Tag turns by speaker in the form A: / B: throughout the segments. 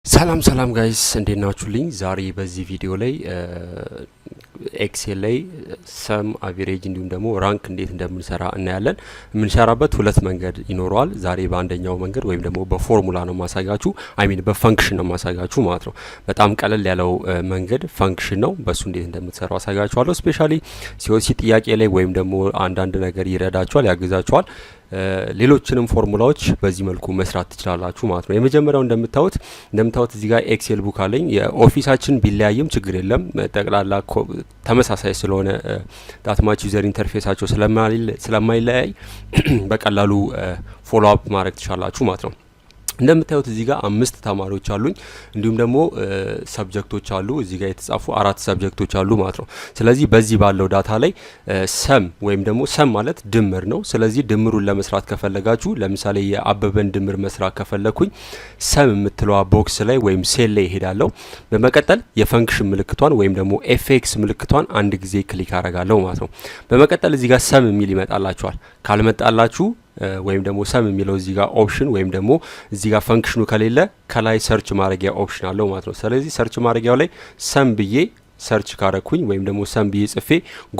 A: ሰላም ሰላም guys፣ እንዴት ናችሁልኝ? ዛሬ በዚህ ቪዲዮ ላይ Excel ላይ sum፣ average እንዲሁም ደግሞ rank እንዴት እንደምንሰራ እናያለን። የምንሰራበት ሁለት መንገድ ይኖረዋል። ዛሬ በአንደኛው መንገድ ወይም ደግሞ በፎርሙላ ነው ማሳያችሁ፣ I mean በ function ነው ማሳያችሁ ማለት ነው። በጣም ቀለል ያለው መንገድ function ነው። በሱ እንዴት እንደምትሰሩ አሳያችኋለሁ። Specially COC ጥያቄ ላይ ወይም ደግሞ አንዳንድ ነገር ይረዳችኋል፣ ያግዛችኋል። ሌሎችንም ፎርሙላዎች በዚህ መልኩ መስራት ትችላላችሁ ማለት ነው። የመጀመሪያው እንደምታዩት እዚህ ጋር Excel book አለኝ። የ office ኣችን ቢለያይም ችግር የለም፣ ጠቅላላ ተመሳሳይ ስለሆነ that much user interface ኣቸው ስለማይለያይ በቀላሉ follow up ማድረግ ትችላላችሁ ማለት ነው። እንደምታዩት እዚህ ጋር አምስት ተማሪዎች አሉኝ፣ እንዲሁም ደግሞ subject ኦች አሉ። እዚህ ጋር የተጻፉ አራት subject ኦች አሉ ማለት ነው። ስለዚህ በዚህ ባለው data ላይ sum ወይም ደግሞ sum ማለት ድምር ነው። ስለዚህ ድምሩን ለመስራት ከፈለጋችሁ፣ ለምሳሌ የአበበን ድምር መስራት ከፈለግኩኝ sum የምትለዋ box ላይ ወይም ሴል ላይ ይሄዳለሁ። በመቀጠል የ function ምልክቷን ወይም ደግሞ fx ምልክቷን አንድ ጊዜ click አረጋለሁ ማለት ነው። በመቀጠል እዚህ ጋር sum የሚል ይመጣላችኋል። ካልመጣላችሁ ወይም ደግሞ sum የሚለው እዚህ ጋር option ወይም ደግሞ እዚህ ጋር function ኑ ከሌለ ከላይ search ማድረጊያ option አለው ማለት ነው። ስለዚህ search ማድረጊያው ላይ sum ብዬ search ካረኩኝ ወይም ደግሞ sum ብዬ ጽፌ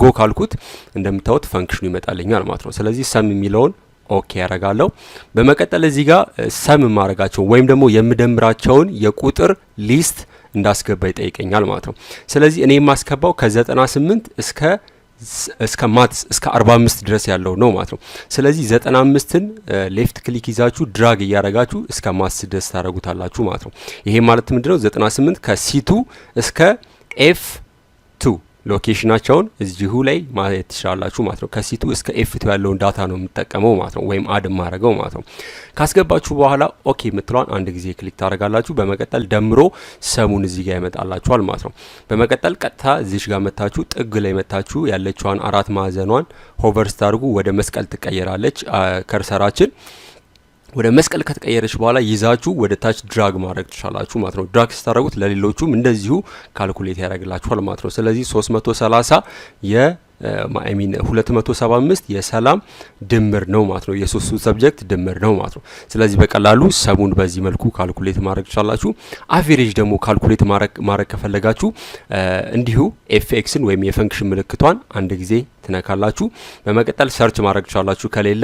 A: go ካልኩት እንደምታዩት function ኑ ይመጣልኛል ማለት ነው። ስለዚህ sum የሚለውን okay ያረጋለሁ። በመቀጠል እዚህ ጋር sum የማረጋቸውን ወይም ደግሞ የምደምራቸውን የቁጥር list እንዳስገባ ይጠይቀኛል ማለት ነው። ስለዚህ እኔ የማስገባው ከ98 እስከ maths እስከ 45 ድረስ ያለው ነው ማለት ነው። ስለዚህ 95ን left click ይዛችሁ drag እያረጋችሁ እስከ maths ድረስ ታደረጉታላችሁ ማለት ነው። ይሄ ማለት ምንድነው? 98 ከ C2 እስከ F2 location ኣቸውን እዚሁ ላይ ማየት ትችላላችሁ ማለት ነው። ከ C2 እስከ F2 ያለውን data ነው የምጠቀመው ማለት ነው፣ ወይም add የማደርገው ማለት ነው። ካስገባችሁ በኋላ okay የምትለዋን አንድ ጊዜ click ታደርጋላችሁ። በመቀጠል ደምሮ sum ኡን እዚህ ጋር ያመጣላችኋል ማለት ነው። በመቀጠል ቀጥታ እዚሽ ጋር መታችሁ ጥግ ላይ መታችሁ ያለችዋን አራት ማዕዘኗን hover ስታደርጉ ወደ መስቀል ትቀየራለች። Cursor ኣችን ወደ መስቀል ከተቀየረች በኋላ ይዛችሁ ወደ ታች drag ማድረግ ትችላላችሁ ማለት ነው። Drag ስታደርጉት ለሌሎቹም እንደዚሁ calculate ያደርግላችኋል ማለት ነው። ስለዚህ 330 የ I mean 275 የሰላም ድምር ነው ማለት ነው። የሶስቱ subject ድምር ነው ማለት ነው። ስለዚህ በቀላሉ sum ኡን በዚህ መልኩ calculate ማድረግ ትችላላችሁ። Average ደግሞ calculate ማድረግ ከፈለጋችሁ እንዲሁ fx ን ወይም የ function ምልክቷን አንድ ጊዜ ትነካላችሁ። በመቀጠል search ማድረግ ትችላላችሁ። ከሌለ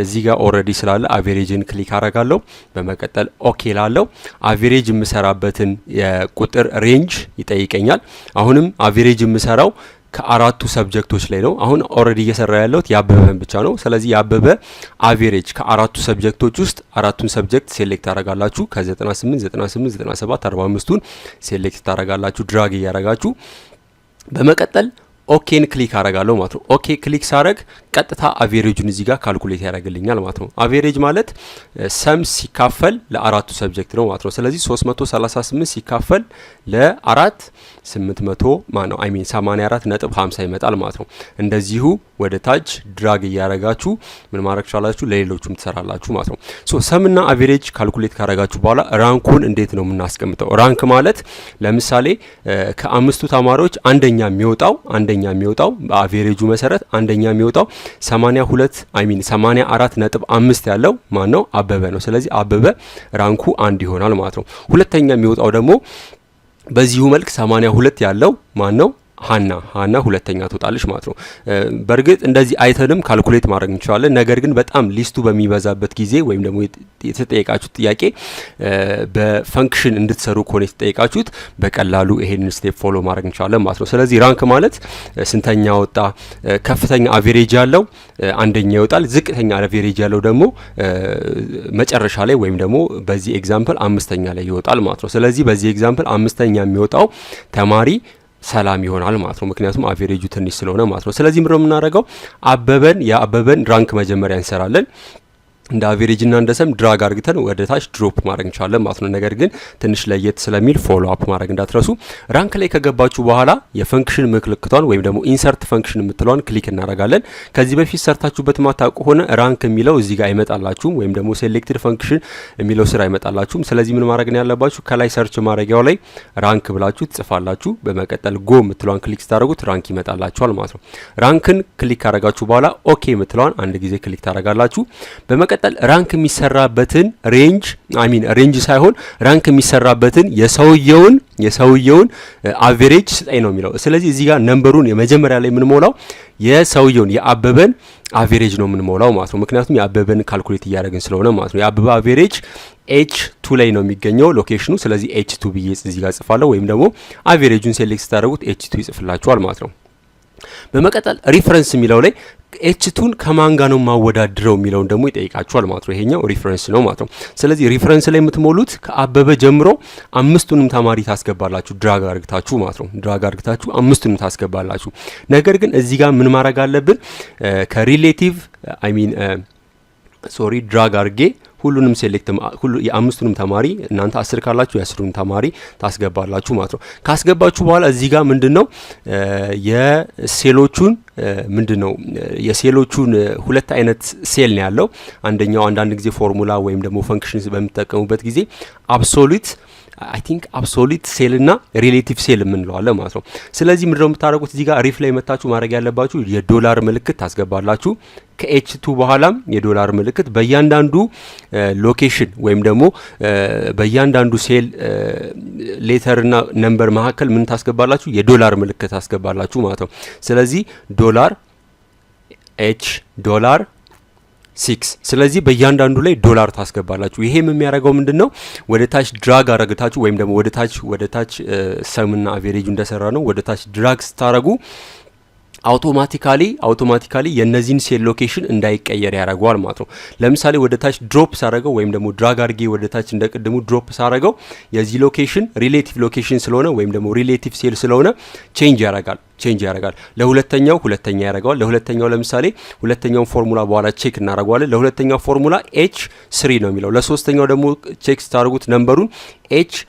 A: እዚህ ጋር already ስላለ average ን click አረጋለሁ። በመቀጠል okay እላለሁ። Average የምሰራበትን የቁጥር range ይጠይቀኛል። አሁንም average የምሰራው ከአራቱ subject ኦች ላይ ነው። አሁን already እየሰራ ያለሁት የአበበን ብቻ ነው። ስለዚህ የአበበ average ከአራቱ subject ኦች ውስጥ አራቱን subject select ታደርጋላችሁ። ከ98፣ 98፣ 97፣ 45ቱን select ታደርጋላችሁ drag እያረጋችሁ። በመቀጠል okay ን click አረጋለሁ ማለት ነው። Okay click ሳረግ ቀጥታ average ኡን እዚህ ጋር calculate ያደርግልኛል ማለት ነው። Average ማለት sum ሲካፈል ለአራቱ subject ነው ማለት ነው። ስለዚህ 338 ሲካፈል ለአራት 800 ማነው I mean 84.50 ይመጣል ማለት ነው። እንደዚሁ ወደ ታች drag እያረጋችሁ ምን ማድረግ ትችላላችሁ? ለሌሎቹም ትሰራላችሁ ማለት ነው። So sum ና average calculate ካረጋችሁ በኋላ rank ኡን እንዴት ነው የምናስቀምጠው? Rank ማለት ለምሳሌ ከአምስቱ ተማሪዎች አንደኛ የሚወጣው በ average ኡ መሰረት አንደኛ የሚወጣው 82 I mean 84.5 ያለው ማን ነው? አበበ ነው። ስለዚህ አበበ rank ኡ አንድ ይሆናል ማለት ነው። ሁለተኛ የሚወጣው ደግሞ በዚሁ መልክ 82 ያለው ማን ነው? ሀና ሁለተኛ ትወጣለች ማለት ነው። በእርግጥ እንደዚህ አይተንም calculate ማድረግ እንችላለን። ነገር ግን በጣም list ኡ በሚበዛበት ጊዜ ወይም ደግሞ የተጠየቃችሁት ጥያቄ በ function እንድትሰሩ ከሆነ የተጠየቃችሁት በቀላሉ ይሄንን step follow ማድረግ እንችላለን ማለት ነው። ስለዚህ rank ማለት ስንተኛ ወጣ፣ ከፍተኛ average ያለው አንደኛ ይወጣል፣ ዝቅተኛ average ያለው ደግሞ መጨረሻ ላይ ወይም ደግሞ በዚህ example አምስተኛ ላይ ይወጣል ማለት ነው። ስለዚህ በዚህ example አምስተኛ የሚወጣው ተማሪ ሰላም ይሆናል ማለት ነው። ምክንያቱም average ኡ ትንሽ ስለሆነ ማለት ነው። ስለዚህ ምንድነው የምናደርገው? የአበበን rank መጀመሪያ እንሰራለን። እንደ average እና እንደ sum drag አርግተን ወደ ታች drop ማድረግ እንችላለን ማለት ነው። ነገር ግን ትንሽ ለየት ስለሚል follow up ማድረግ እንዳትረሱ። Rank ላይ ከገባችሁ በኋላ የ function ምልክቷን ወይም ደግሞ insert function የምትለዋን click እናደርጋለን። ከዚህ በፊት ሰርታችሁበት ማታውቁ ከሆነ rank የሚለው እዚህ ጋር አይመጣላችሁም፣ ወይም ደግሞ selected function የሚለው ስር አይመጣላችሁም። ስለዚህ ምን ማድረግ ነው ያለባችሁ? ከላይ search ማድረጊያው ላይ rank ብላችሁ ትጽፋላችሁ። በመቀጠል go የምትለዋን click ስታደርጉት rank ይመጣላችኋል ማለት ነው። Rank ን click ካደረጋችሁ በኋላ okay የምትለዋን አንድ ጊዜ click ታደርጋላችሁ። በመቀጠል በመቀጠል rank የሚሰራበትን range፣ I mean range ሳይሆን rank የሚሰራበትን የሰውየውን average ስጠኝ ነው የሚለው። ስለዚህ እዚህ ጋር number ኡን የመጀመሪያ ላይ የምንሞላው የሰውየውን የአበበን average ነው የምንሞላው ማለት ነው። ምክንያቱም የአበበን calculate እያደረግን ስለሆነ ማለት ነው። የአበበ average H2 ላይ ነው የሚገኘው location ኑ። ስለዚህ H2 ብዬ እዚህ ጋር ጽፋለሁ፣ ወይም ደግሞ average ኡን select ስታደርጉት H2 ይጽፍላችኋል ማለት ነው። በመቀጠል reference የሚለው ላይ H2 ን ከማን ጋር ነው የማወዳድረው የሚለውን ደግሞ ይጠይቃችኋል ማለት ነው። ይሄኛው reference ነው ማለት ነው። ስለዚህ reference ላይ የምትሞሉት ከአበበ ጀምሮ አምስቱንም ተማሪ ታስገባላችሁ፣ drag አርግታችሁ ማለት ነው። Drag አርግታችሁ አምስቱንም ታስገባላችሁ። ነገር ግን እዚህ ጋር ምን ማድረግ አለብን? ከ relative፣ I mean sorry፣ drag አርጌ ሁሉንም select ሁሉ የአምስቱንም ተማሪ፣ እናንተ 10 ካላችሁ የአስሩንም ተማሪ ታስገባላችሁ ማለት ነው። ካስገባችሁ በኋላ እዚህ ጋር ምንድን ነው የሴሎቹን ምንድን ነው የሴሎቹን ሁለት አይነት ሴል ነው ያለው። አንደኛው አንዳንድ ጊዜ ፎርሙላ ወይም ደግሞ function በምትጠቀሙበት ጊዜ absolute፣ I think absolute cell እና relative cell የምንለው አለ ማለት ነው። ስለዚህ ምንድነው የምታደርጉት? እዚህ ጋር ref ላይ መታችሁ ማድረግ ያለባችሁ የዶላር ምልክት ታስገባላችሁ። ከ H2 በኋላም የዶላር ምልክት በእያንዳንዱ location ወይም ደግሞ በእያንዳንዱ cell letter ና number መካከል ምን ታስገባላችሁ? የዶላር ምልክት ታስገባላችሁ ማለት ነው። ስለዚህ $H $6። ስለዚህ በእያንዳንዱ ላይ ዶላር ታስገባላችሁ። ይሄም የሚያደርገው ምንድን ነው? ወደ ታች drag አረግታችሁ ወይም ደግሞ ወደ ታች sum ና average ኡ እንደሰራ ነው። ወደ ታች drag ስታረጉ automatically የነዚህን cell location እንዳይቀየር ያደርገዋል ማለት ነው። ለምሳሌ ወደ ታች drop ሳረገው ወይም ደግሞ drag አድርጌ ወደ ታች እንደ ቅድሙ drop ሳረገው የዚህ location relative location ስለሆነ ወይም ደግሞ relative cell ስለሆነ change ያደርጋል። ለሁለተኛው ሁለተኛ ያደርገዋል። ለሁለተኛው ለምሳሌ ሁለተኛውን ፎርሙላ በኋላ check እናደርገዋለን። ለሁለተኛው formula H3 ነው የሚለው። ለሶስተኛው ደግሞ check ስታደርጉት number ኡን H4፣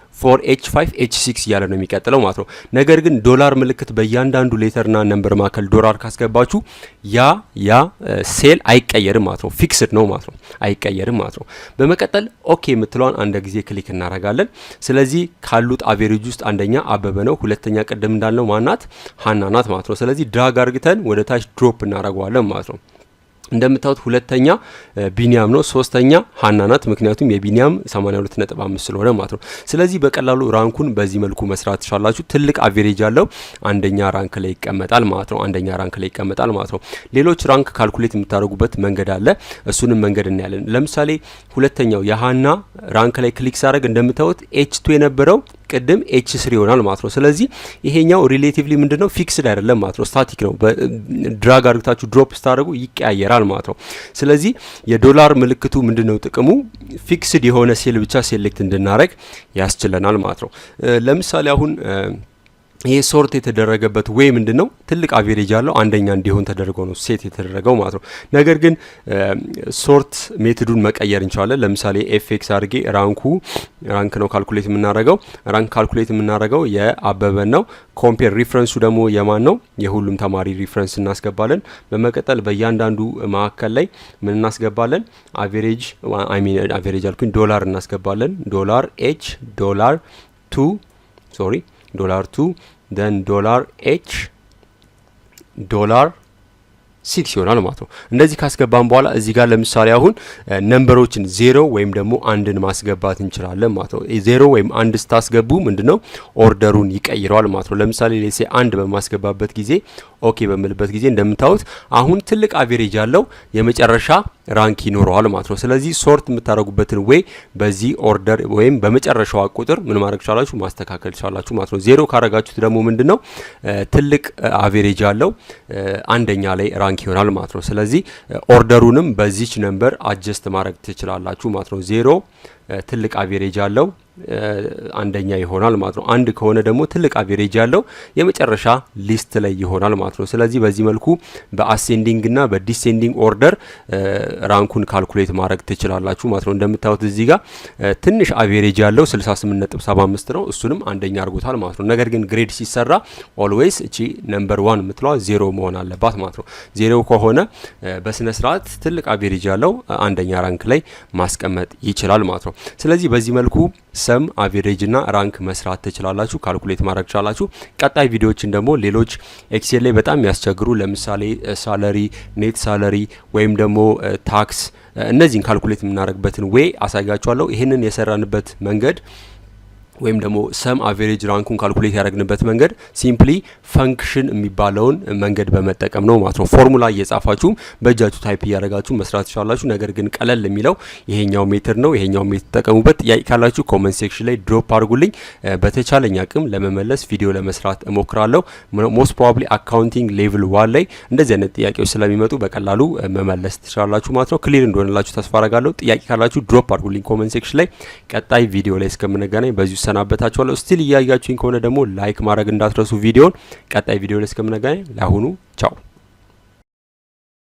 A: H5፣ H6 እያለ ነው የሚቀጥለው ማለት ነው። ነገር ግን ዶላር ምልክት በእያንዳንዱ letter ና number መካከል ዶላር ካስገባችሁ ያ ሴል አይቀየርም ማለት ነው። Fixed ነው ማለት ነው። አይቀየርም ማለት ነው። በመቀጠል okay የምትለዋን አንድ ጊዜ click እናደርጋለን። ስለዚህ ካሉት average ውስጥ አንደኛ አበበ ነው። ሁለተኛ ቅድም እንዳልነው ማናት? ሀና ናት ማለት ነው። ስለዚህ drag አርግተን ወደ ታች drop እናደርገዋለን ማለት ነው። እንደምታዩት ሁለተኛ ቢኒያም ነው። ሶስተኛ ሀና ናት። ምክንያቱም የቢኒያም 82.5 ስለሆነ ማለት ነው። ስለዚህ በቀላሉ rank ኡን በዚህ መልኩ መስራት ትችላላችሁ። ትልቅ average ያለው አንደኛ rank ላይ ይቀመጣል ማለት ነው። አንደኛ rank ላይ ይቀመጣል ማለት ነው። ሌሎች rank calculate የምታደርጉበት መንገድ አለ። እሱንም መንገድ እናያለን። ለምሳሌ ሁለተኛው የሀና rank ላይ click ሳደርግ እንደምታዩት H2 የነበረው ቅድም H3 ይሆናል ማለት ነው። ስለዚህ ይሄኛው relatively ምንድነው fixed አይደለም ማለት ነው፣ static ነው። Drag አድርጋችሁ drop ስታደርጉ ይቀያየራል ማለት ነው። ስለዚህ የዶላር ምልክቱ ምንድነው ጥቅሙ? Fixed የሆነ ሴል ብቻ select እንድናደርግ ያስችለናል ማለት ነው። ለምሳሌ አሁን ይሄ sort የተደረገበት way ምንድን ነው? ትልቅ average ያለው አንደኛ እንዲሆን ተደርጎ ነው set የተደረገው ማለት ነው። ነገር ግን sort method ኡን መቀየር እንችላለን። ለምሳሌ fx አድርጌ rank ኡ rank ነው calculate የምናደርገው፣ rank calculate የምናደርገው የአበበን ነው። Compare reference ኡ ደግሞ የማን ነው? የሁሉም ተማሪ reference እናስገባለን። በመቀጠል በእያንዳንዱ መካከል ላይ ምን እናስገባለን? Average፣ I mean average አልኩኝ፣ ዶላር እናስገባለን። $H $2፣ sorry፣ $2 then $H $6 ይሆናል ማለት ነው። እንደዚህ ካስገባን በኋላ እዚህ ጋር ለምሳሌ አሁን number ኦችን ዜሮ ወይም ደግሞ አንድን ማስገባት እንችላለን ማለት ነው። ዜሮ ወይም አንድ ስታስገቡ ምንድነው order ኡን ይቀይረዋል ማለት ነው። ለምሳሌ let's say አንድ በማስገባበት ጊዜ okay በምልበት ጊዜ እንደምታዩት አሁን ትልቅ average ያለው የመጨረሻ rank ይኖረዋል ማለት ነው። ስለዚህ sort የምታደርጉበትን way በዚህ order ወይም በመጨረሻዋ ቁጥር ምን ማድረግ ትችላላችሁ? ማስተካከል ትችላላችሁ ማለት ነው። ዜሮ ካረጋችሁት ደግሞ ምንድነው ትልቅ average ያለው አንደኛ ላይ rank ይሆናል ማለት ነው። ስለዚህ order ኡንም በዚች number adjust ማድረግ ትችላላችሁ ማለት ነው። ዜሮ ትልቅ average ያለው አንደኛ ይሆናል ማለት ነው። አንድ ከሆነ ደግሞ ትልቅ average ያለው የመጨረሻ list ላይ ይሆናል ማለት ነው። ስለዚህ በዚህ መልኩ በ ascending እና በ descending order rank ኡን calculate ማድረግ ትችላላችሁ ማለት ነው። እንደምታዩት እዚህ ጋር ትንሽ average ያለው 68.75 ነው። እሱንም አንደኛ አድርጎታል ማለት ነው። ነገር ግን grade ሲሰራ always እቺ number one የምትለዋ ዜሮ መሆን አለባት ማለት ነው። ዜሮ ከሆነ በስነ ስርዓት ትልቅ average ያለው አንደኛ rank ላይ ማስቀመጥ ይችላል ማለት ነው። ስለዚህ በዚህ መልኩ sum፣ average እና rank መስራት ትችላላችሁ፣ calculate ማድረግ ትችላላችሁ። ቀጣይ ቪዲዮዎችን ደግሞ ሌሎች Excel ላይ በጣም የሚያስቸግሩ ለምሳሌ salary፣ net salary ወይም ደግሞ tax እነዚህን calculate የምናደርግበትን way አሳያችኋለሁ። ይህንን የሰራንበት መንገድ ወይም ደግሞ sum average rank ኡን calculate ያደረግንበት መንገድ simply function የሚባለውን መንገድ በመጠቀም ነው ማለት ነው። ፎርሙላ እየጻፋችሁም በእጃችሁ type እያደረጋችሁ መስራት ትችላላችሁ። ነገር ግን ቀለል የሚለው ይሄኛው method ነው። ይሄኛው method ተጠቀሙበት። ጥያቄ ካላችሁ comment section ላይ drop አድርጉልኝ። በተቻለኝ አቅም ለመመለስ ቪዲዮ ለመስራት እሞክራለሁ። Most probably accounting level 1 ላይ እንደዚህ አይነት ጥያቄዎች ስለሚመጡ በቀላሉ መመለስ ትችላላችሁ ማለት ነው። Clear እንደሆነላችሁ ተስፋ አረጋለሁ። ጥያቄ ካላችሁ drop አድርጉልኝ comment section ላይ። ቀጣይ ቪዲዮ ላይ እስከምንገናኝ በዚሁ ሰናበታችኋለሁ። Still እያያችሁኝ ከሆነ ደግሞ like ማድረግ እንዳትረሱ ቪዲዮን። ቀጣይ ቪዲዮ ላይ እስከምንገናኝ ለአሁኑ ቻው።